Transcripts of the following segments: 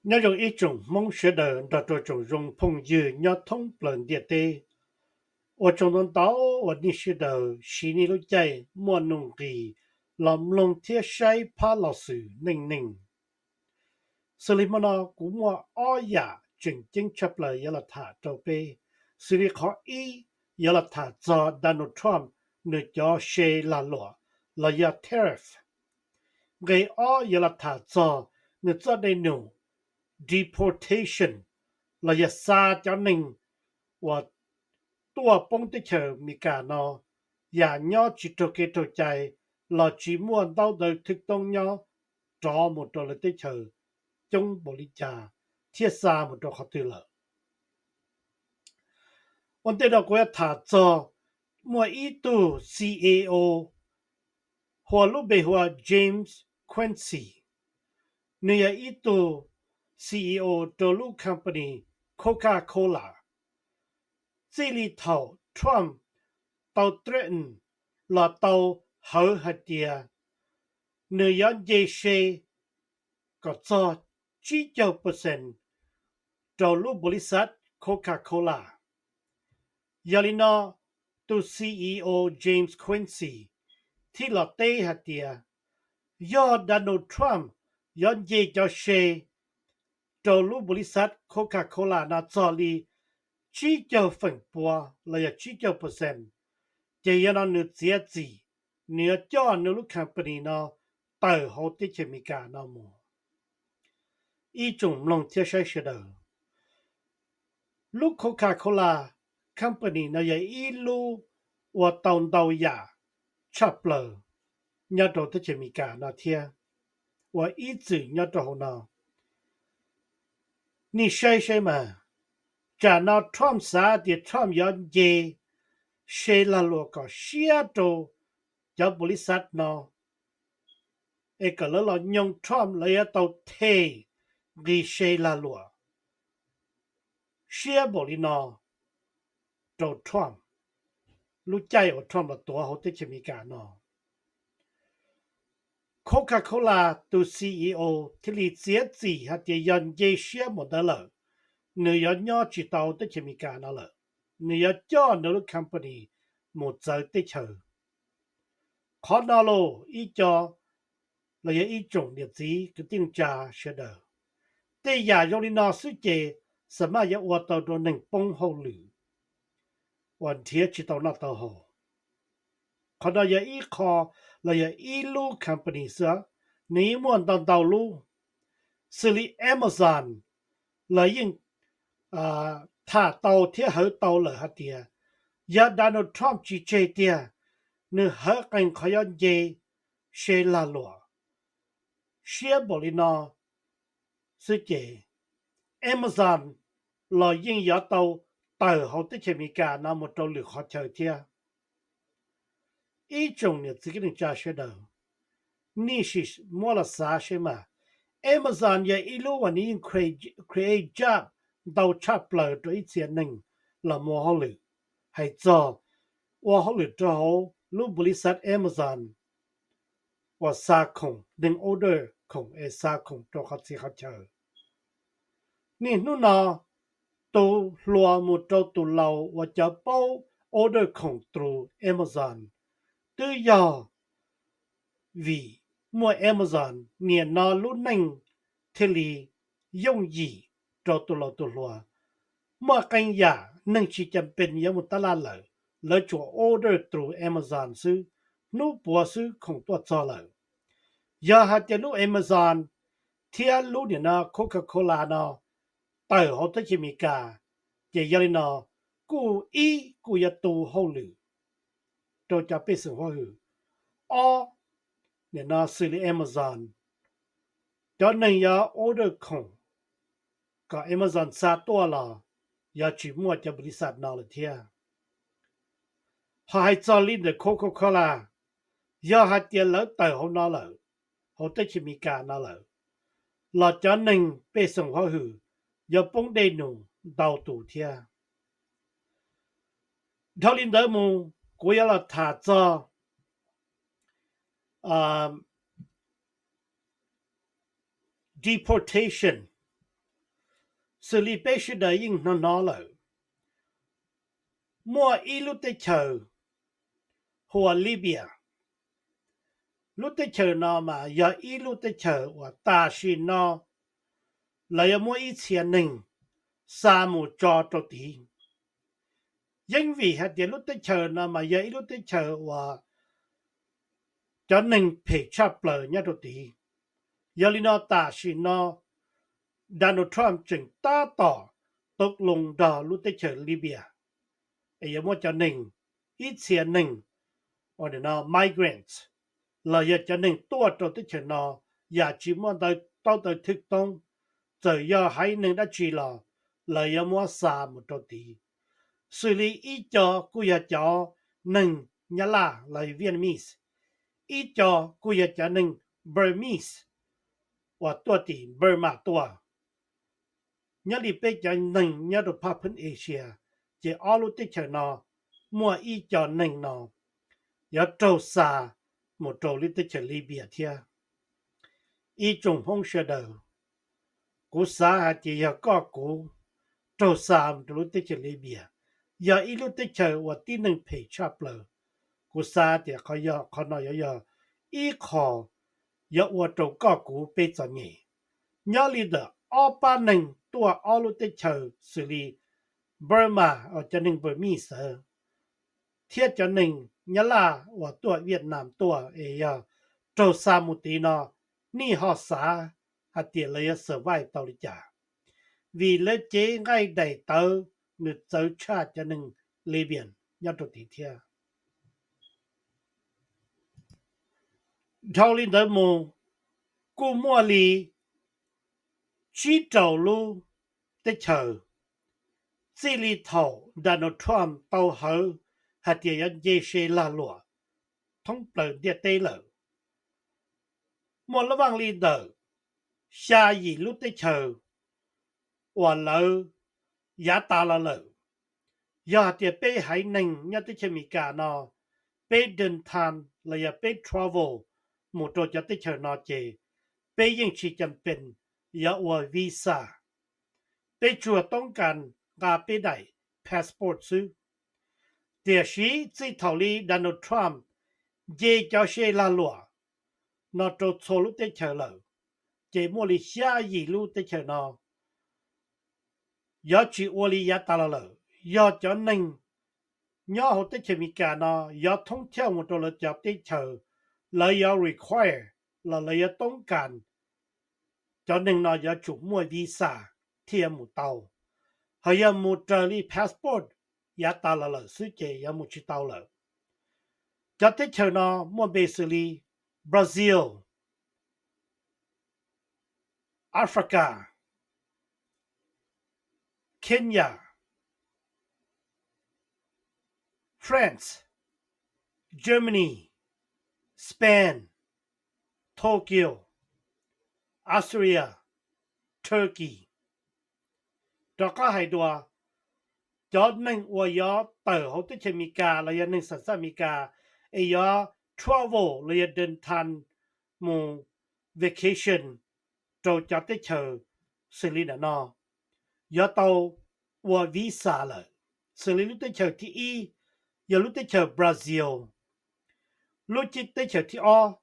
Nyob zoo ib tsoom Hmoob sawv daws nrog rau tsoom zoo phooj ywg nyob thoob plaws ntiaj teb. Ua tsaug ntau ntau uas nej sawv daws siv nej lub caij muaj nuj nqis los mloog thiab saib phab los xwm neej neeg. Xws li hmo no kuv muaj ob yam tseem ceeb tshaj plaws yuav los tham rau peb. Xws li qhov ib, yuav los tham txog Donald Trump nws cov se lag luam los yog tariff. Nqe ob yuav los tham txog nws txoj dej num deportation los yog xa cov neeg uas tuaj poob teb chaws Amelikas no yam nyob tsis raug kev raug cai los tsis muaj ntaub ntawv thwj toob nyob rov mus rau lawv teb chaws coob npaum li cas thiab xa mus rau qhov twg lawm. Ua ntej no kuv yuav tham txog muaj ib tug C E O hu ua lub npe hu ua James Quincy. Nws yog ib tug C E O rau lub company Coca-Cola. Txij li thaum Trump tau threaten los tau hawv hais tias nws yuav nce se kom txog tsib caug percent rau lub npaum li xav Coca-Cola. Yog li no, tus C E O James Quincy thiaj los teb hais tias yog Donald Trump yuav nce cov se rau lub npaum li xav Coca-Cola no txog li tsib caug feem pua los yog tsib caug percent, ces yog no nws txiav txim, nws yuav coj nws lub company no tawm hauv teb chaws Amelikas no mus. Ib tsoom mloog thiab saib sawv daws, lub Coca-Cola company no yog ib lub ua tau ntau yam tshaj plaws nyob rau teb chaws Amelikas no thiab, ua ib txwm nyob rau hauv no. Nej saib saib mas, tsam no Trump xav tias Trump yuav nce se lag luam kom siab rau cov npaum li xav no, es kom lawv los nyoo Trump, lawv yuav tau them nqi se lag luam siab npaum li no rau Trump, lub caij uas Trump los tuav hauv teb chaws Amelikas no. Coca-Cola tus C E O thiaj li txiav txim hais tias yog nce siab npaum ntawd lawm, nws yuav nyob tsis tau teb chaws Amelikas no lawm, nws yuav coj nws lub company mus txawv teb chaws. Qhov no los ib co los yog ib tsoom niam txiv kwv tij neej tsa sawv daws, tej yam zoo li no xwb ces xam maj yuav ua tau rau neeg poob hauj lwm uas nrhiav tsis tau noj tau haus. Qhov no yog ib qho los yog ib lub company xwb, nws yeej muaj ntau ntau lub. Xws li Amazon, lawv yeej tham tau thiab hawv tau lawm hais tias yog Donald Trump tsis tseg tiag, nws hawv qees qhov yuav nce se lag luam siab npaum li no xwb ces Amazon los yeej yuav tau tawm hauv teb chaws Amelikas no mus rau lwm qhov chaw thiab. Ib tsoom niam txiv kwv tij neej tsa sawv daws, nej sim muab los xav seb mas, Amazon yog ib lub uas nws yeej create job ntau tshaj plaws rau ib txhia neeg los mus ua hauj lwm. Hais txog ua hauj lwm rau hauv lub npaum li xav Amazon uas xa khoom, neeg order khoom es xa khoom rau qhov txhia qhov chaw. Niaj hnub no, tus hluas mus rau tus laus uas cov paub order khoom through Amazon, twb yog vim muaj Amazon, niaj no lub neej thiaj li yooj yim rau tus laus tus hluas. Muaj qee yam neeg tsis cas pes yuav mus tab laj lawm, lawv tsuas order through Amazon xwb, hnub puav xwb khoom tuaj txog lawm. Yog hais tias lub Amazon thiab lub niaj no Coca-Cola no tawm hauv teb chaws Amelikas, ces yog li no kuj ib kuj yuav tu hauj lwm rau cov pej xeem huab hwm. Ob, niaj no xws li Amazon, cov neeg yuav order khoom kom Amazon xa tuaj los yuav tsis muaj cov npaum li xav no lawm thiab. Ho hais txog li ntawm Coca-Cola, yog hais tias lawv tawm hauv no lawm, hauv teb chaws Amelikas no lawm, los cov neeg pej xeem huab hwm yuav poob dej num ntau tus thiab. Dhau li ntawd mus, kuv yuav los tham txog deportation, Xws li peb sawv daws yeej hnov hnov lawm, muaj ib lub teb chaws hu ua Libya. Lub teb chaws no mas yog ib lub teb chaws uas tam sim no lawv yuav muab ib txhia neeg xa mus tso rau tid. Yeej vim hais tias lub teb chaws no mas yog ib lub teb chaws uas cov neeg phem tshaj plaws nyob rau tid. Yog li no tam sim no Donald Trump tseem tab tom tau loo nrog lub teb chaws Libya es yuav muab cov neeg, ib txhia neeg, migrants, los yog cov neeg tuaj rau teb chaws no yam tsis muaj taub taw thwj toob, txawm yog haiv neeg dab tsi los lawv yuav muab xa mus rau tid. Xws li ib co kuj yog cov neeg Nyab Laj los Vietnamese, ib co kuj yog cov neeg Burmese uas tuaj tim Burma tuaj. Nyob li peb cov neeg nyob rau phaj phwb Asia, ces ob lub teb chaws no muaj ib co neeg no yuav raug xa mus rau lub teb chaws Libya thiab. Ib tsoom Hmoob sawv daws, kuv xav hais tias yog koj kuv raug xa mus rau lub teb chaws Libya, yog ib lub teb chaws uas tib neeg phem tshaj plaws, kuv xav tias qhov no yuav yog ib qho yuav ua rau koj kuv peb txom nyem. Nyob li ntawm ob pab neeg tuaj ob lub teb chaws xws li Burma, cov neeg Burmese thiab cov neeg Nyab Laj uas tuaj Vietnam tuaj es yog raug xa mus tid no, nej ho xav hais tias lawv yuav survive tau li cas? Vim lawv cev nqaij daim tawv nws txawv tshaj cov neeg Libyan nyob rau tid thiab. Dhau li ntawd mus, kuj muaj li tsib rau lub teb chaws txij li thaum Donald Trump tau hawv hais tias yuav nce se lag luam thoob plaws ntiaj teb lawm, muaj lub vaj li ntawm xya yim lub teb chaws uas lawv yav tas los lawm. Yog hais tias peb haiv neeg nyob teb chaws Amelikas no, peb dej thas los yog peb travel mus rau cov teb chaws no ces peb yeej tsis cam pees yuav ua visa. Peb tsuas toob kas nqa peb daim passport xwb. Tiam sis txij thaum li Donald Trump nce cov se lag luam no rau txhua lub teb chaws lawm, ces muaj li xya yim lub teb chaws no yuav tsis ua li yav tas los lawm. Yog cov neeg nyob hauv teb chaws Amelikas no yuav thoob thiaj mus rau lawv cov teb chaws, lawv yuav require los lawv yuav toob kas cov neeg no yuav tsum muaj visa thiaj mus tau. Ho yog mus raws li passport yav tas los lawm xwb ces yuav mus tsis tau lawm. Cov teb chaws no muaj npe xws li Brazil, Africa, Kenya, France, Germany, Spain, Tokyo, Austria, Turkey. Rov qab hais dua, cov neeg uas yuav tawm hauv teb chaws Amelikas los yog neeg xam xaj Amelikas es yuav travel los yog dej thas mus vacation rau cov teb chaws xws li ntawm no yuav tau ua visa lawm. Xws li lub teb chaws thib ib yog lub teb chaws Brazil, lub teb chaws thib ob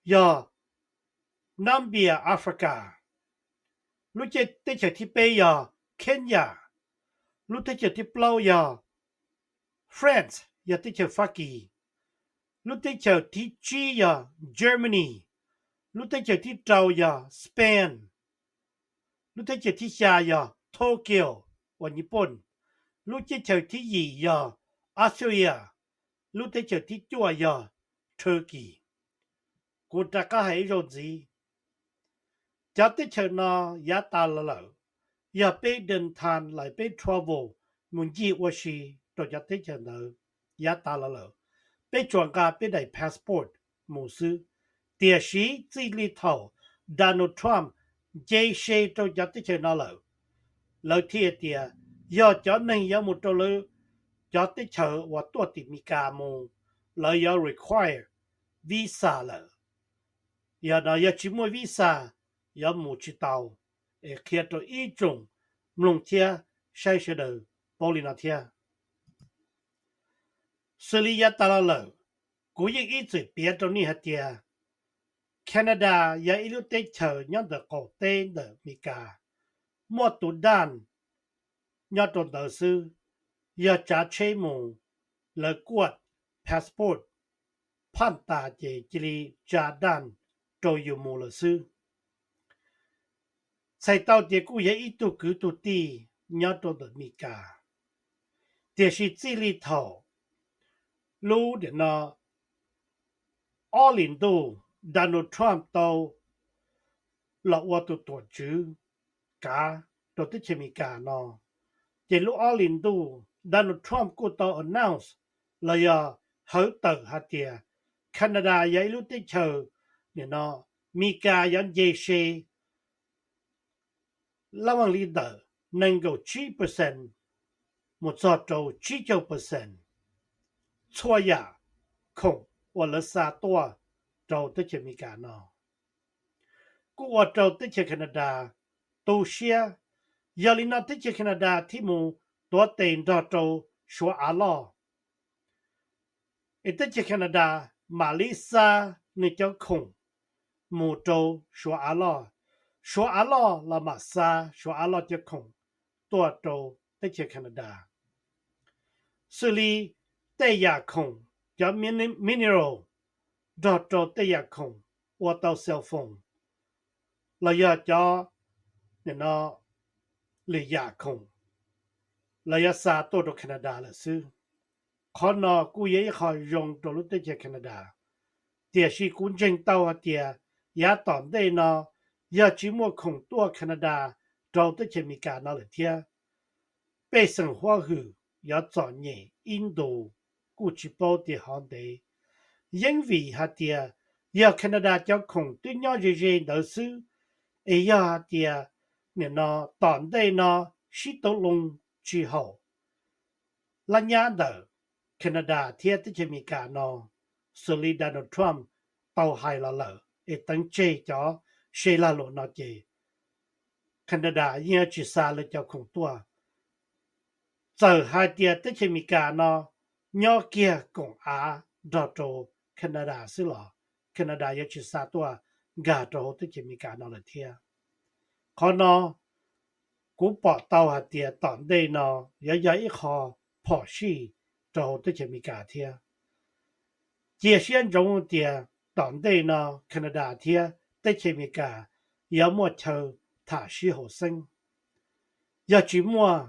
yog Namibia, Africa, lub teb chaws thib peb yog Kenya, lub teb chaws thib plaub yog France, yog teb chaws Fab Kis, lub teb chaws thib tsib yog Germany, lub teb chaws thib rau yog Spain, lub teb chaws thib xya yog Tokyo uas Nyij Pooj, lub teb chaws thib yim yog Australia, lub teb chaws thib cuaj yog Turkey. Kuv rov qab hais ib zaug ntxiv, cov teb chaws no yav tas los lawm, yog peb dej thas los peb travel mus ncig ua si rau cov teb chaws ntawd yav tas los lawm, peb tsuas nqa peb daim passport mus xwb. Tiam sis txij li thaum Donald Trump nce se rau cov teb chaws no lawm, lawv thiaj tias yog cov neeg yuav mus rau lawv cov teb chaws uas tuaj tim Amelikas mus, lawv yuav require visa lawm. Yog no yog tsis muaj visa, yuav mus tsis tau. Es qhia rau ib tsoom mloog thiab saib sawv daws paub li no thiab. Xws li yav tas los lawm, kuv yeej ib txwm piav rau nej hais tias Canada yog ib lub teb chaws nyob ntawm qaum teb ntawm Amelikas, muaj tus daj nyob rau ntawd xwb. Yog tsav tsheb mus, lawv kuaj passport phaj tas ces cia li tsa daj rau yus mus lawm xwb. Txhais tau tias kuj yog ib tug kwv tug tij nyob rau ntawm Amelikas, tiam sis txij li thaum lub niam no ob hlis ntuj Donald Trump tau los ua tus tuam tswv kav rau teb chaws Amelikas no, ces lub ob hlis ntuj Donald Trump kuj tau announce los yog hawv tawm hais tias Canada yog ib lub teb chaws niam no Amelikas yuav nce se lab vaj li ntawm nees nkaum tsib percent mus txog rau tsib caug percent txhua yam khoom uas lawv xa tuaj rau teb chaws Amelikas no, kuj ua rau teb chaws Canada tu siab. Yog li no teb chaws Canada thiaj mus tuav tes nrog rau Suav av loj. Es teb chaws Canada mam li xa nws cov khoom mus rau Suav av loj, Suav av loj los mam xa Suav av loj cov khoom tuaj rau teb chaws Canada, xws li tej yam khoom, cov mineral nrog rau tej yam khoom ua tau cell phone los yog cov lwm yam khoom los yuav xa tuaj rau Canada lawm xwb. Qhov no kuj yog ib qho zoo rau lub teb chaws Canada, tiam sis kuv ntseeg tau hais tias yav tom ntej no yog tsis muaj khoom tuaj Canada rau teb chaws Amelikas no lawm thiab, pej xeem huab hwm yuav txom nyem ib ntus kuj tsis paub tias hov ntev. Yeeb vim hais tias yog Canada cov khoom twb nyob ze ze ntawd xwb, es yog hais tias nim no tom ntej no sib tau loo tsis haum lab nyab ntawm Canada thiab teb chaws Amelikas no, xws li Donald Trump tau hais los lawm es teev tseg cov se lag luam no ces Canada yeej yuav tsis xa lawv cov khoom tuaj. Txawm hais tias teb chaws Amelikas no nyob kiag koom av nrog rau Canada xwb los Canada yuav tsis xa tuaj nkag rau hauv teb chaws Amelikas no lawm thiab. Qhov no kuv pom tau hais tias tom ntej no yuav yog ib qho phom sij rau hauv teb chaws Amelikas thiab. Cia siab ntsoov tias tom ntej no Canada thiab teb chaws Amelikas yuav muaj chaw tham sib haum xeeb. Yog tsis muaj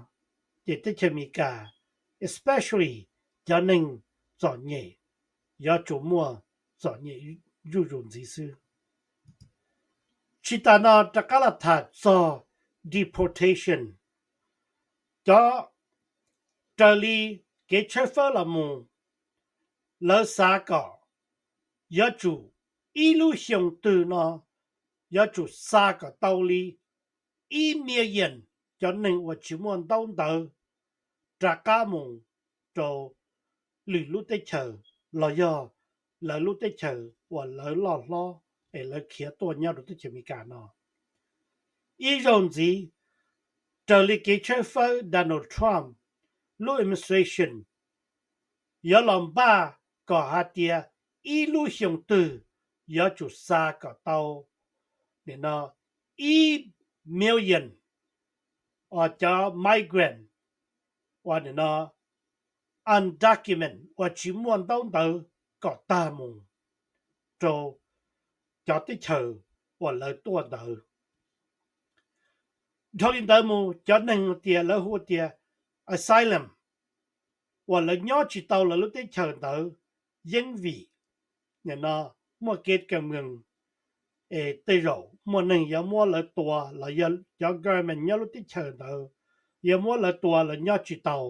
ces teb chaws Amelikas, especially cov neeg txom nyem, yuav tsum muaj txom nyem zuj zus ntxiv xwb. Tsis tas no rov qab los tham txog deportation. Cov raws li kev tshawb fawb los mus, lawv xav kom yuav tsum ib lub xyoo twg no yuav tsum xa kom tau li ib million cov neeg uas tsis muaj ntaub ntawv rov qab mus rau lwm lub teb chaws los yog lawv lub teb chaws uas lawv loj hlob es lawv khiav tuaj nyob rau teb chaws Amelikas no. Ib zaug ntxiv, raws li kev tshawb fawb Donald Trump lub administration yuav los npaj kom hais tias ib lub xyoo twg yuav tsum xa kom tau nim no ib million uas cov migrant uas nim no undocumented uas tsis muaj ntaub ntawv kom tag mus rau cov teb chaws uas lawv tuaj ntawd. Dhau li ntawd mus cov neeg tias lawv hu tias asylum uas lawv nyob tsis tau lawv lub teb chaws ntawd, yeeb vim nim no muaj kev kas mws es tej zaum muaj neeg yuav muab lawv tua los yog cov government nyob lub teb chaws ntawd yuav muab lawv tua, lawv nyob tsis tau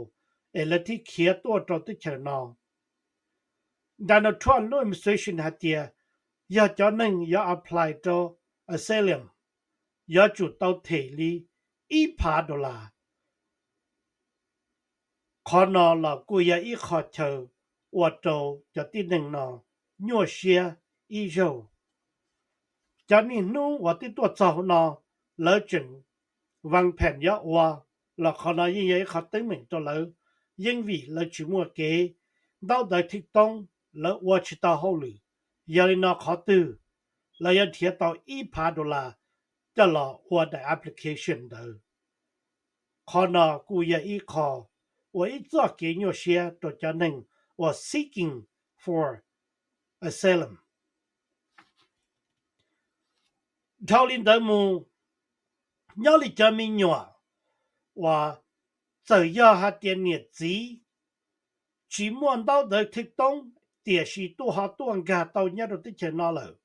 es lawv thiaj khiav tuaj rau teb chaws no. Donald Trump lub administration hais tias yog cov neeg yuav apply rau asylum yuav tsum tau them li ib phav dollar. Qhov no los kuj yog ib qho chaw ua rau cov tib neeg no nyuaj siab ib zaug. Cov niaj hnub uas twb tuaj txog no lawv tseem vaj phem yuav ua los qhov no yeej yog ib qho teeb meem rau lawv, yeej vim lawv tsis muaj kev ntaub ntawv thwj toob, lawv ua tsis tau hauj lwm. Yog li no qhov twg lawv yuav nrhiav tau ib phav dollar coj los ua daim application ntawd? Qhov no kuj yog ib qho ua ib txoj kev nyuaj siab rau cov neeg uas seeking for asylum. Dhau li ntawd mus, nyob li cov me nyuam uas txawm yog hais tias niam txiv tsis muaj ntaub ntawv thwj toob, tiam sis tuaj ho tuaj nkag tau nyob rau teb chaws no lawm,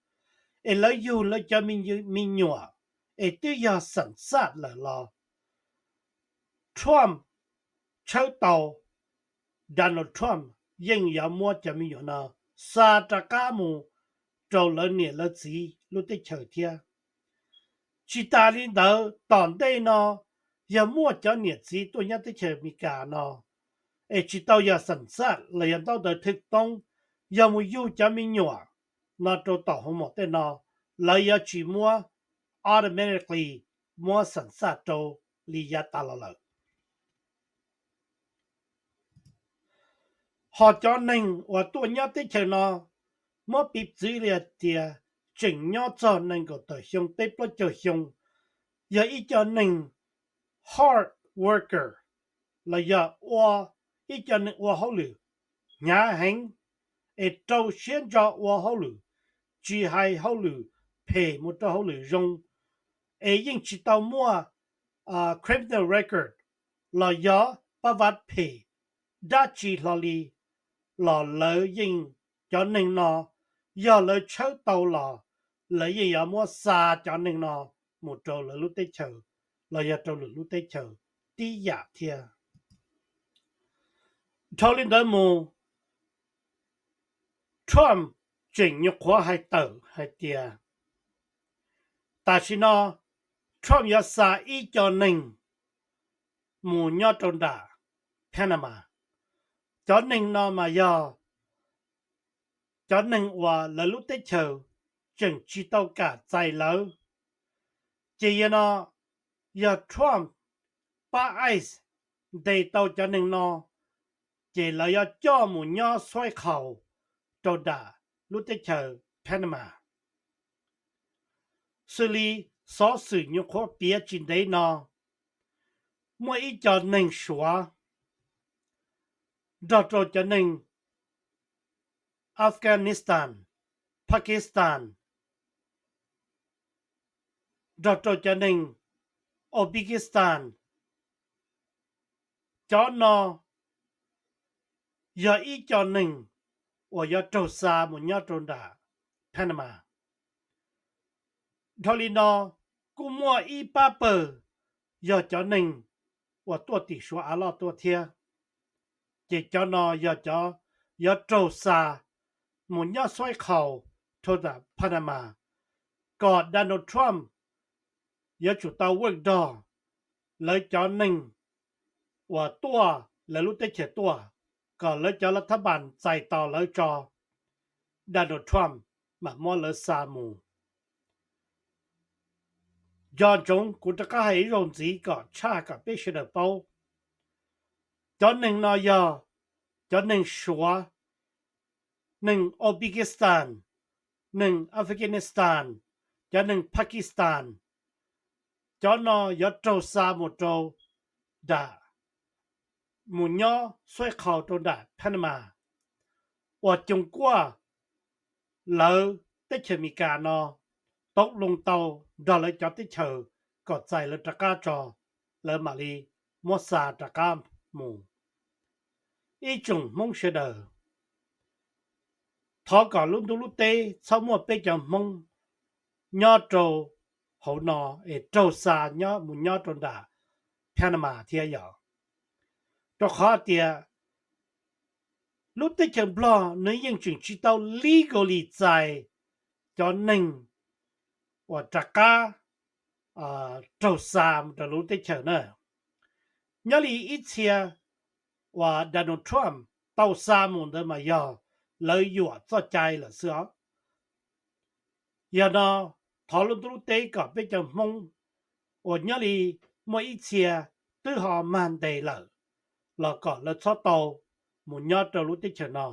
es lawv yug lawv cov me nyuam es twb yog xam xaj lawm los Trump tshawb tau, Donald Trump yeej yuav muab cov me nyuam no xa rov qab mus rau lawv niam lawv txiv lub teb chaws thiab. Tsis tas li ntawd, tom ntej no yog muaj cov niam txiv tuaj nyob teb chaws Amelikas no es tsis tau yog xam xaj los yog ntaub ntawv thwj toob, yog mus yug cov me nyuam no rau tom hoo mom tej no, lawv yuav tsis muab automatically muab xam xaj rau li yav tas los lawm. Ho cov neeg uas tuaj nyob teb chaws no, muab piv txwv li hais tias tseem nyob txog nees nkaum tawm xyoo, peb plaub caug xyoo, yog ib co neeg hard worker, los yog ua ib co neeg ua hauj lwm hnyav heev, es rau siab ntso ua hauj lwm, tsis hais hauj lwm phem mus rau hauj lwm zoo, es yeej tsis tau muaj criminal record los yog pab vaj phem dab tsi hlo li, los lawv yeej, cov neeg no yog lawv tshawb tau los lawv yeej yuav muab xa cov neeg no mus rau lawv lub teb chaws los yog rau lwm lub teb chaws tib yam thiab. Dhau li ntawd mus, Trump tseem nyuam qhuav hais tawm hais tias tam sim no Trump yuav xa ib co neeg mus nyob rau nram Panama. Cov neeg no mas yog cov neeg uas lawv lub teb chaws tseem tsis tau kam txais lawv. Ces yog no, yog Trump pab ice ntes tau cov neeg no, ces lawv yuav coj mus nyob xuaib qhaus rau nram lub teb chaws Panama. Xws li xov xwm nyuam qhuav piav tsis ntev no, muaj ib co neeg Suav nrog rau cov neeg Afghanistan, Pakistan, nrog rau cov neeg Uzbekistan, cov no yog ib co neeg uas yuav raug xa mus nyob rau nram Panama. Dhau li no, kuj muaj ib pab pawg yog cov neeg uas tuaj tim Suav av loj tuaj thiab. Ces cov no yog cov yuav raug xa mus nyob xuaib qhaus rau nram Panama, kom Donald Trump yuav tsum tau work nrog lawv cov neeg uas tuaj lawv lub teb chaws tuaj, kom lawv cov lav thab npas txais tos lawv tso, Donald Trump mam muab lawv xa mus. Nco ntsoov kuv rov qab hais ib zaug ntxiv kom tshaj kom peb sawv daws paub. Cov neeg no yog cov neeg Suav, neeg Uzbekistan, neeg Afghanistan, cov neeg Pakistan. Cov no yuav raug xa mus rau nram, mus nyob xuaib qhaus rau nram Panama, uas coos kuaj lawv teb chaws Amelikas no toob loo tau nrog lawv cov teb chaws kom txais lawv rov qab tso, lawv mam li muab xa rov qab mus. Ib tsoom Hmoob sawv daws, thov kom lub ntuj lub teb txhob muaj peb cov Hmoob nyob rau hauv no es raug xa mus nyob rau nram Panama thiab yog rau qhov tias lub teb chaws Nplog nws yeej tseem tsis tau legally txais cov neeg uas rov qab raug xa mus rau lub teb chaws na. Nyob li ib txhia uas Donald Trump tau xa mus ntawd mas yog lawv yuam txoj cai lawm xwb os. Yog no, thov lub ntuj lub teb kom peb cov Hmoob uas nyob li muaj ib txhia twb ho mag ntes lawm los kom lawv txhob tau mus nyob rau lub teb chaws no.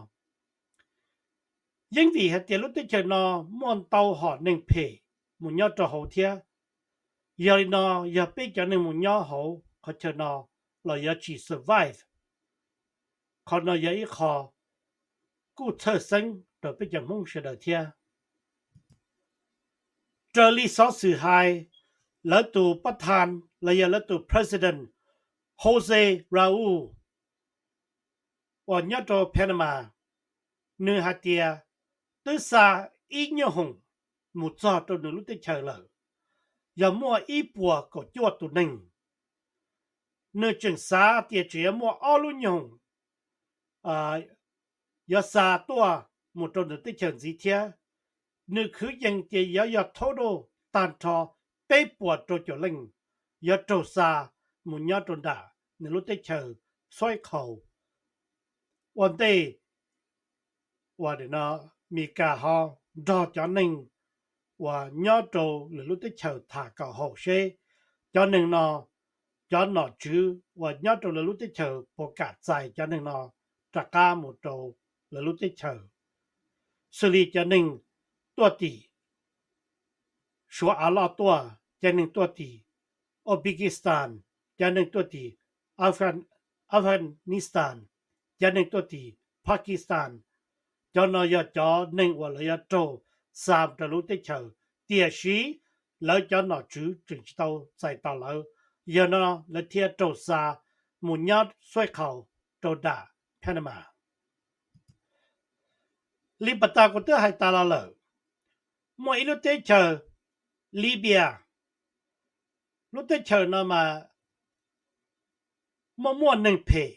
Yeej vim hais tias lub teb chaws no muaj ntau hom neeg phem mus nyob rau hauv thiab. Yog li no, yog peb cov neeg mus nyob hauv qhov chaw no los yuav tsis survive. Qhov no yog ib qho kuj txhawj xeeb rau peb cov Hmoob sawv daws thiab. Raws li xov xwm hais, lawv tus pab thas los yog lawv tus president Jose Raul uas nyob rau Panama, nws hais tias twb xa ib nyuag hoom mus txog rau nws lub teb chaws lawm, yog muaj ib puas kaum cuaj tus neeg. Nws tseem xav tias tseem yuav muaj ob lub nyuag hoom yuav xa tuaj mus rau nws teb chaws ntxiv thiab. Nws khwv yees tias yuav yog total tag nrho peb puas rau caum leej yuav raug xa mus nyob rau nram nws lub teb chaws Xuaib Qhaus ua ntej uas Amelikas ho nrog cov neeg uas nyob rau lwm lub teb chaws tham kom haum seb cov neeg no, cov nom tswv uas nyob rau lwm lub teb chaws puas kam txais cov neeg no rov qab mus rau lwm lub teb chaws, xws li cov neeg tuaj tim Suav av loj tuaj, cov neeg tuaj tim Uzbekistan, cov neeg tuaj tim Afghanistan, cov neeg tuaj tim Pakistan. Cov no yog cov neeg uas lawv yuav raug xa rau lub teb chaws, tiam sis lawv cov nom tswv tseem tsis tau txais tos lawv, yog no lawv thiaj raug xa mus nyob Xuaib Qhaus rau nram Panama. Li pas tas kuv twb hais tas los lawm, muaj ib lub teb chaws Libya, lub teb chaws no mas muaj muaj neeg phem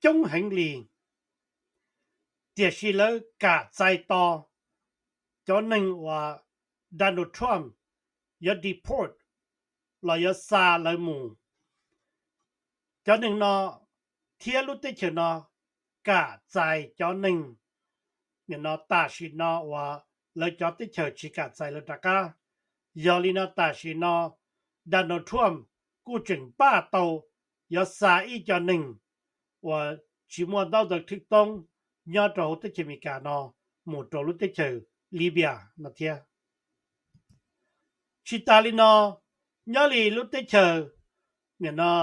coob heev li, tiam sis lawv kam txais tos cov neeg uas Donald Trump yuav deport los yuav xa lawv mus. Cov neeg no thiab lub teb chaws no kam txais cov neeg no tam sim no uas lawv cov teb chaws tsis kam txais lawv rov qab. Yog li no tam sim no Donald Trump kuj tseem npaj tau yuav xa ib co neeg uas tsis muaj ntaub ntawv thwj toob nyob rau hauv teb chaws Amelikas no mus rau lub teb chaws Libya no thiab. Tsis tas li no, nyob li lub teb chaws, no,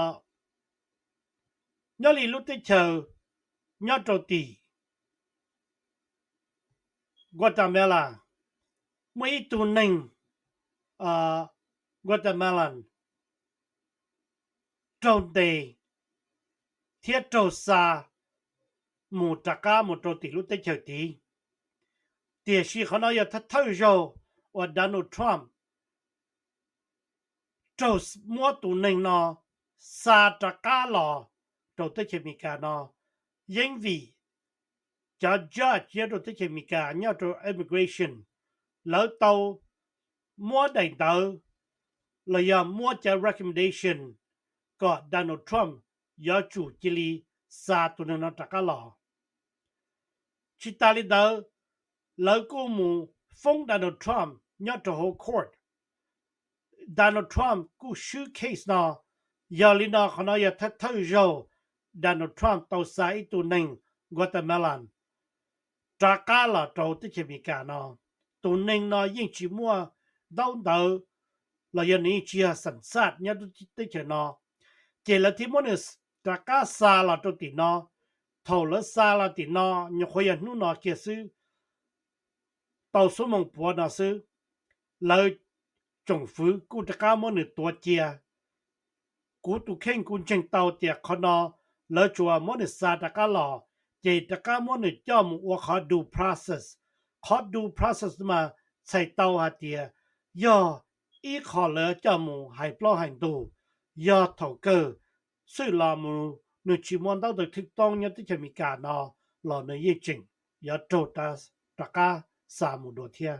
nyob li lub teb chaws nyob rau tim Guatemala, muaj ib tug neeg Guatemalan raug ntes thiab raug xa mus rov qab mus rau tim lub teb chaws tid. Tiam sis qhov no yog thawj thawj zaug uas Donald Trump raug muab tus neeg no xa rov qab los rau teb chaws Amelikas no, yeej vim cov judge nyob rau teb chaws Amelikas nyob rau immigration, lawv tau muab daim ntawv los yog muab cov recommendation kom Donald Trump yuav tsum cia li xa tus neeg no rov qab los. Tsis tas li ntawd, lawv kuj mus foob Donald Trump nyob rau hauv court. Donald Trump kuj swb case no. Yog li no qhov no yog thawj thawj zaug Donald Trump tau xa ib tug neeg Guatemalan rov qab los rau teb chaws Amelikas no. Tus neeg no yeej tsis muaj ntaub ntawv los yog nws yeej tsis yog xam xaj nyob teb chaws no, ces lawv thiaj muab nws rov qab xa los rau tim no. Thaum lawv xa los tim no nyuam qhuav yog hnub no kiag xwb, tau xuab moos puav no xwb, lawv tsoom fwv kuj rov qab muab nws tuav cia. Kuv tus kheej kuv ntseeg tau tias qhov no lawv tsuas muab nws xa rov qab los, ces rov qab muab nws coj mus ua qhov due process. Qhov due process mas txhais tau hais tias yog ib qho lawv coj mus hais plaub hais ntug, yog thaum kawg xwb los mus nws tsis muaj ntaub ntawv thwj toob nyob teb chaws Amelikas no los nws yeej tseem yuav raug rov qab xa mus dua thiab.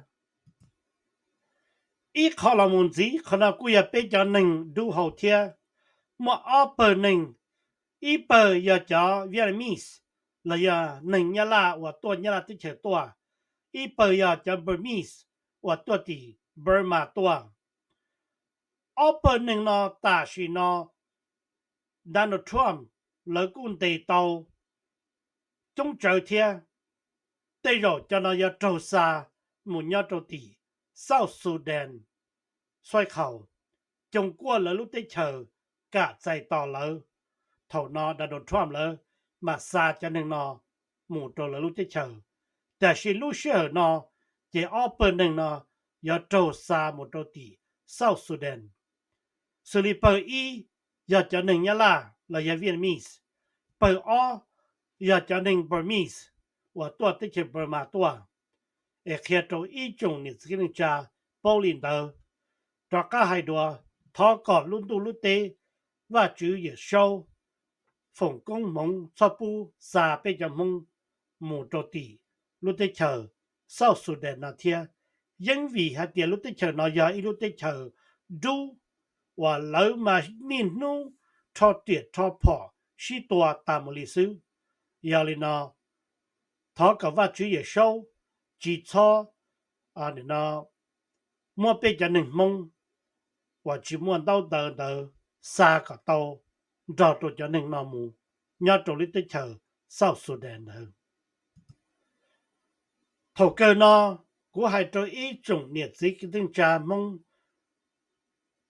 Ib qho los mus ntxiv, qhov no kuj yog peb cov neeg dub hau thiab. Muaj ob pawg neeg, ib pawg yog cov Vietnamese los yog neeg Nyab Laj uas tuaj Nyab Laj teb chaws tuaj, ib pawg yog cov Burmese uas tuaj tim Burma tuaj. Ob pawg neeg no tam sim no Donald Trump lawv kuj ntes tau coob tsawv thiab. Tej zaum cov no yuav raug xa mus nyob rau tim South Sudan, xuaib qhaus, coos kuaj lawv lub teb chaws kam txais tos lawv. Thaum no Donald Trump lawv mam xa cov neeg no mus rau lawv lub teb chaws. Tiam sis lub sij hawm no ces ob pawg neeg no yuav raug xa mus rau tim South Sudan. Xws li pawg ib yog cov neeg Nyab Laj los yog Vietnamese, pawg ob yog cov neeg Burmese uas tuaj teb chaws Burma tuaj. Es qhia rau ib tsoom niam txiv kwv tij neej tsa paub li ntawd. Rov qab hais dua, thov kom lub ntuj lub teb, Vajtswv Yawm Saub foom koob hmoov txhob pub xa peb cov Hmoob mus rau tim lub teb chaws South Sudan no thiab. Yeeb vim hais tias lub teb chaws no yog ib lub teb chaws dub uas lawv mas niaj hnub rho riam rho phom sib tua tas mus li xwb. Yog li no, thov kom Vajtswv Yawm Saub tsis txhob muab peb cov neeg Hmoob uas tsis muaj ntaub ntawv ntawd xa kom tau nrog rau cov neeg no mus nyob rau lub teb chaws South Sudan ntawd. Thaum kawg no, kuv hais rau ib tsoom niam txiv kwv tij neej tsa Hmoob,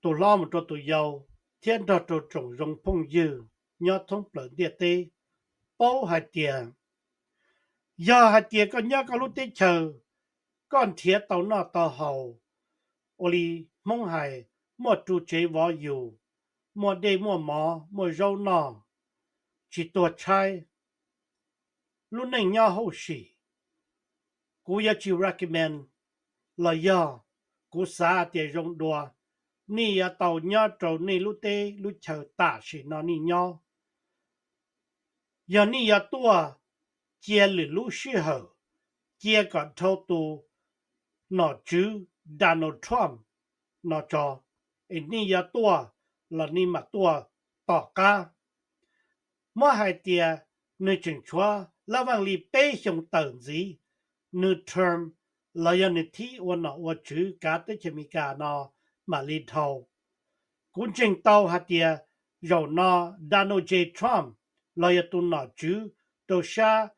tus hlob mus rau tus yau, thiab nrog rau tsoom zoo phooj ywg nyob thoob plaws ntiaj teb, paub hais tias yog hais tias koj nyob koj lub teb chaws, koj nrhiav tau noj tau haus, ua li Hmoob hais, muaj ru tsev vov yus, muaj dej muaj mov muaj zaub noj, tsis tuag tshaib, lub neej nyob hauj sim, kuv yuav tsis recommend, los yog kuv xav tias zoo dua, nej yuav tau nyob rau nej lub teb lub chaws tam sim no nej nyob. Yog nej yuav tuaj, cia lwm lub sij hawm, cia kom dhau tus nom tswv Donald Trump no tso, es nej yuav tuaj los nej mam tuaj tom qab. Muab hais tias nws tseem tshuav lab vaj li peb xyoos tawm ntxiv, nws term los yog nws thib ua nom ua tswv kav teb chaws Amelikas no mam li dhau. Kuv ntseeg tau hais tias zaum no Donald J Trump los yog tus nom tswv rau sab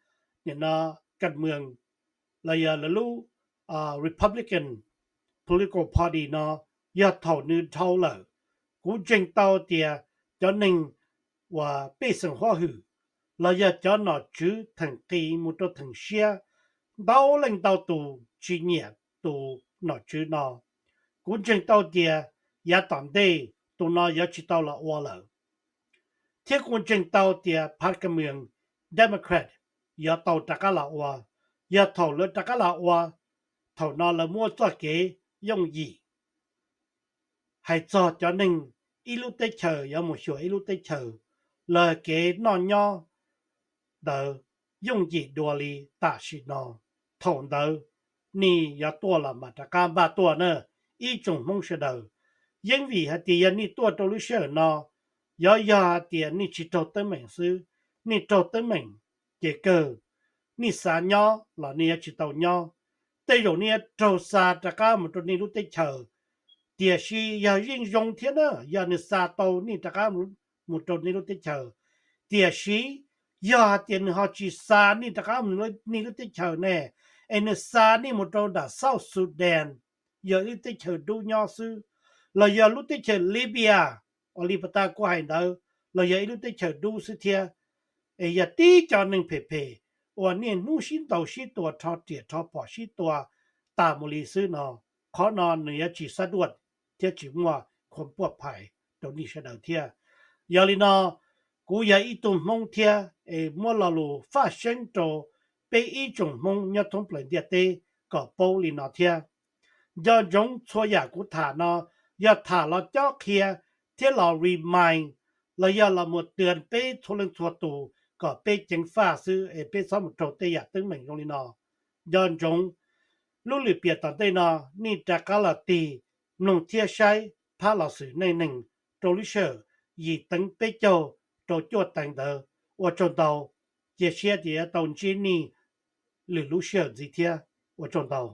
nim no kas mwm los yog lawv lub Republican political party no, yog thaum nws dhau lawm, kuv ntseeg tau tias cov neeg uas pej xeem huab hwm los yog cov nom tswv theem qis mus rau theem siab, ntau leej ntau tus tsis nyiam tus nom tswv no. Kuv ntseeg tau tias yav tom ntej tus no yuav tsis tau los ua lawm. Thiab kuv ntseeg tau tias phav kas mwm Democrat yuav tau rov qab los ua. Yog thaum lawv rov qab los ua, thaum no lawv muab txoj kev yooj yim hais txog cov neeg ib lub teb chaws yuav mus xyuas ib lub teb chaws, lawv kev noj nyob ntawd yooj yim dua li tam sim no. Thaum ntawd nej yuav tuaj los mam rov qab npaj tuaj na, ib tsoom Hmoob sawv daws. Yeeb vim hais tias yog nej tuaj rau lub sij hawm no, yog yog hais tias nej tsis raug teeb meem xwb, nej raug teeb meem ces kawg, nej xav nyob los nej yuav tsis tau nyob. Tej zaum nej yuav raug xa rov qab mus rau nej lub teb chaws. Tiam sis yog yeej zoo thiab na, yog nws xa tau nej rov qab mus rau nej lub teb chaws. Tiam sis yog hais tias nws ho tsis xa nej rov qab mus nej lub teb chaws ne, es nws xa nej mus rau nram South Sudan, yog ib lub teb chaws dub nyob xwb, los yog lub teb chaws Libya, uas li pas tas kuv hais ntawd, los yog ib lub teb chaws dub xwb thiab, es yog tib co neeg phem phem uas niaj hnub sib ntaus sib tua rho riam rho phom sib tua tas mus li xwb no, qhov no nws yuav tsis xab duaj thiab tsis muaj khuam puaj phais rau nej sawv daws thiab. Yog li no, kuv yog ib tug Hmoob thiab es muab lo lus faj seeb rau peb ib tsoom Hmoob nyob thoob plaws ntiaj teb kom paub li no thiab. Nco ntsoov txhua yam kuv tham no yog tham los cob qhia thiab los remind los yog los mus tias peb txhua leej txhua tus kom peb ceev faj xwb es peb txhob mus raug tej yam teeb meem zoo li no. Nco ntsoov, lub lwm piam tom ntej no nej rov qab los tig mloog thiab saib phab los xwm neej neeg rau lub sij hawm yim teev peb caug rau cuaj teev ntawd. Ua tsaug ntau, cia siab tias yuav tau ntsib nej lwm lub sij hawm ntxiv thiab. Ua tsaug ntau.